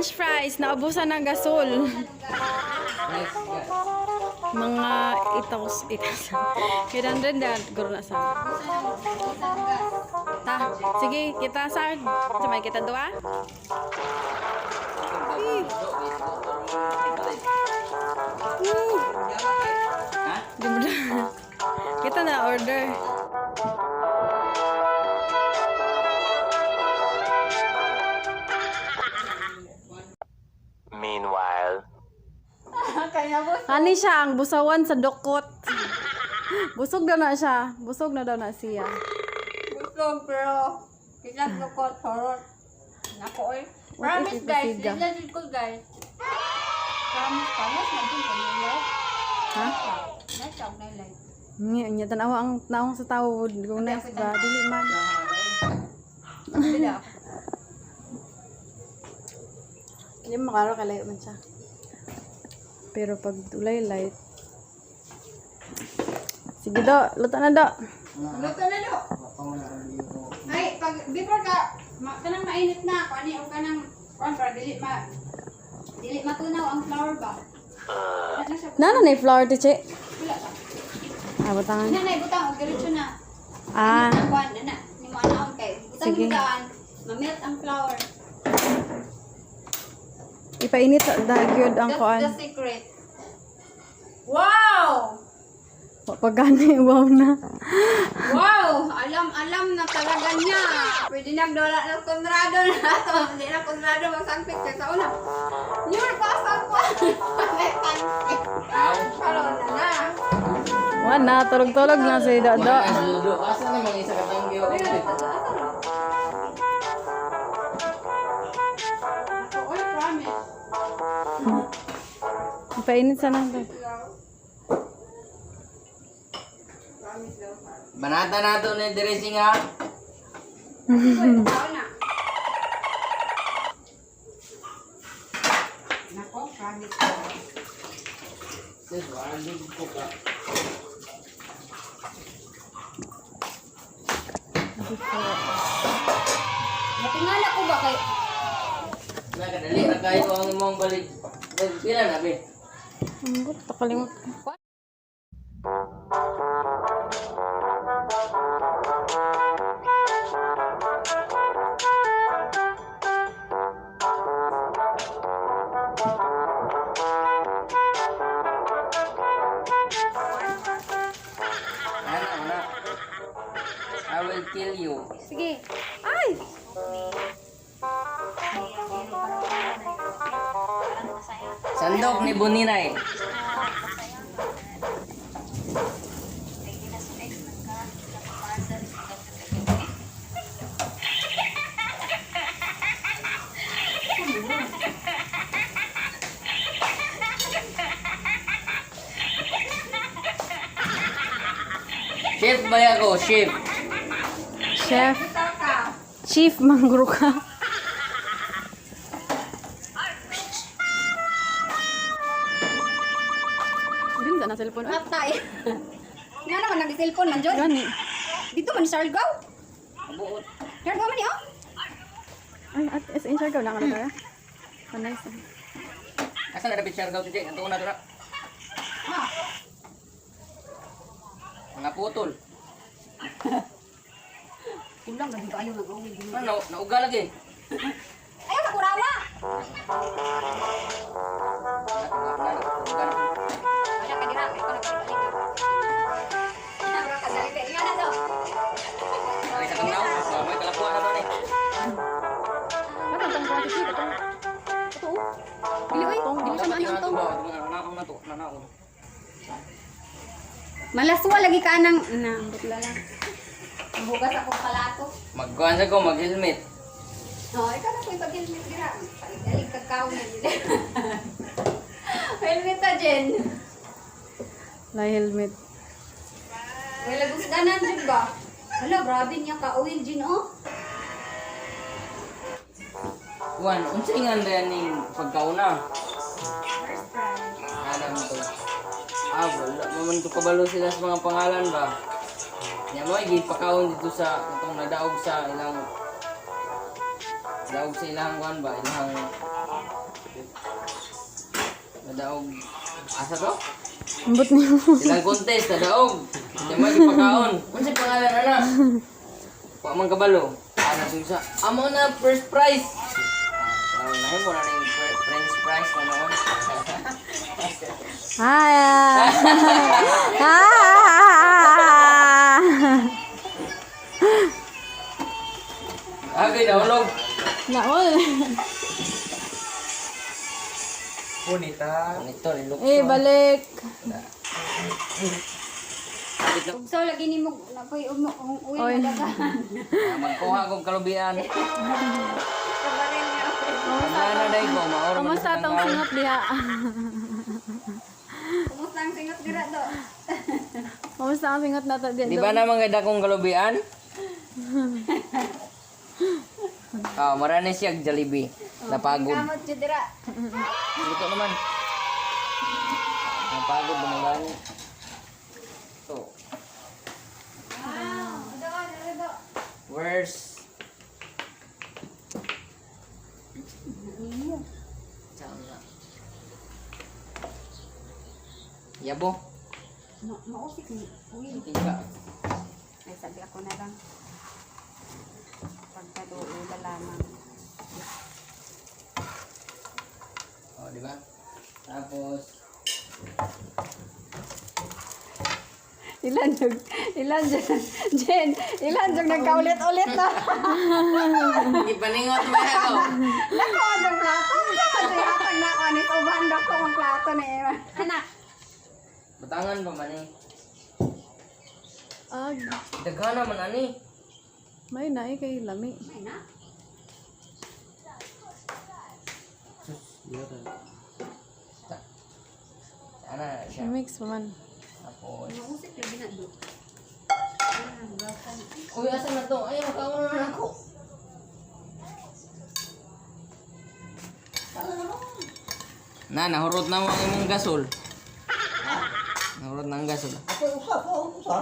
French fries, naubusan ng gasol. Nice. Mga itaws, itaws. 800 na, guro na sa. Ta, sige, kita sa. Sabay kita dua. Woo! Ha? Di mo na. Kita na order. Meanwhile. Ani siya ang busawan sa dukot. Busog daw na siya. Busog na daw na siya. Busog pero kita ko horror. Nako oy. What if Promise guys, ipasiga? dili ko guys. Promise, promise na din ko nila. Ha? Nice ang nilay. Nya, nya tanawa ang naong sa tao kung nice ba dili man. Bila. Hindi mo makaro kalayo man siya. Pero pag ulay light. Sige do, luto na do. Luto na do. Ay, pag before ka ma, kanang mainit na kuan ni o kanang kuan para dili matunaw ang flour ba. Ano siya? Nana na yung flour tiche. Wala ba? Ah, butangan. Ina na ibutang og diretso na. Ah, Kuan na na nimo anaon kay butang Sige. daan ma-melt ang flour. Ipainit da gyud ang That's kuan. the secret. Wow! Pag gani wow na. Wow! Alam na talaga niya. Pwede nang dala ng Conrado na to. Hindi na Conrado masangpit kay sa una. Yun, pasal ko. May tangke. Karoon na na. Wa na, tulog-tulog na si Dodo. Wala, asa namang isa ka tanggi ako. Ako, oy, promise. Ipainit sa nang. Promise daw. Banata na to ni dressing ha. Uy, tao na. Nako, promise. Sis, wala ko ka. Natingala ko ba kay Nakadali ra kayo ang imong balik. Pila na be? Ambot, nakalimot ko. Ana, ana. I will kill you. Sige. Ay! Sandok ni Buninay. Chef ba ako? Chef. Chef, Bitaw ka. chief mangguro ka. Binda na cellphone. Ay, Matay. Nga naman nag-cellphone man jud. gani. Dito man ni Siargao. Buot. Siargao man ni oh. Ay, at is in Siargao na ka na kaya? Oh, nice. Asa na dapat siya daw si Jay? Ato na to na. Ah. Mga putol. Kulang na dito ayaw nag-uwi. Ano, nauga lagi. Ayaw sa kurawa. Nauga na. Wala ka dira, ikaw nagpabalik. Wala ka dali. Ingat na daw. Ay, sa tanaw, may kalakuan na doon eh. Ano tong kuan chief? Itong ito. Oh. Dili oy, dili siya maano ang tong. Nanaon na to, nanaon. Malaswa lagi ka nang na butla lang. Bugas ako palato. Magkuhan sa ko, mag-helmet. Oh, ikaw na ko ipag-helmet dira. Palig-alig kakao na dili. Helmet ta Jen. La helmet. Wala gusdanan jud ba? Hala, grabe niya ka oil Jen oh. Kuhan, unsa nga na ning pagkauna? First prize. Alam to. Ah, wala man to kabalo sila sa mga pangalan ba. Nya mo gipakaon dito sa itong nadaog sa ilang daog sa ilang kuan ba, ilang Nadaog. Asa to? Ambot niyo. Silang contest, nadaog. Di mo ipakaon. Unsa pangalan ana? Wa man kabalo. Ana sa isa. Amo na first prize. Ah, nahin mo na ning French prize na noon. Hi. Ah. Okay, nahulog. Naol. Bonita. Ito, nilukso. Eh, balik. So lagi nimo na poy uwi Oy. na daghan. Ah, magkuha kong kalubian. Kabaril niya. Wala na dahil ko, maoro man Kumusta ang tong tanggaon. singot diha? Kumusta ang singot dira do? Kumusta ang singot nato diha? Di ba naman ganda kong kalubian? Ah, marami siya Jollibee. Napagod. Kamot jud dira. Luto naman. Napagod dumagani. So, Wow, do do do. where's Saan na? Yabo. Ma mausik ni. Uy, Tingka. ay sabi ako na lang. Pagkaduo lamang. Oh, di ba? Tapos Ilan jug, ilan jug, Jen, ilan jug nagkaulit-ulit na. Ipaningot mo ako. Nako, ang plato. Sama jug hatag na ako ni uban dako ang plato ni Eva. Anak. Batangan pa man eh. Ag, Daghana man ani. may naay kay lami. May na. Ana siya. Mix pa man. Tapos Mausik lagi na do. Uy, asa na to? Ay, makauna na ako. Na, nahurot na mo ang imong gasol. Nahurot na ang gasol. Ako usa, ako usa.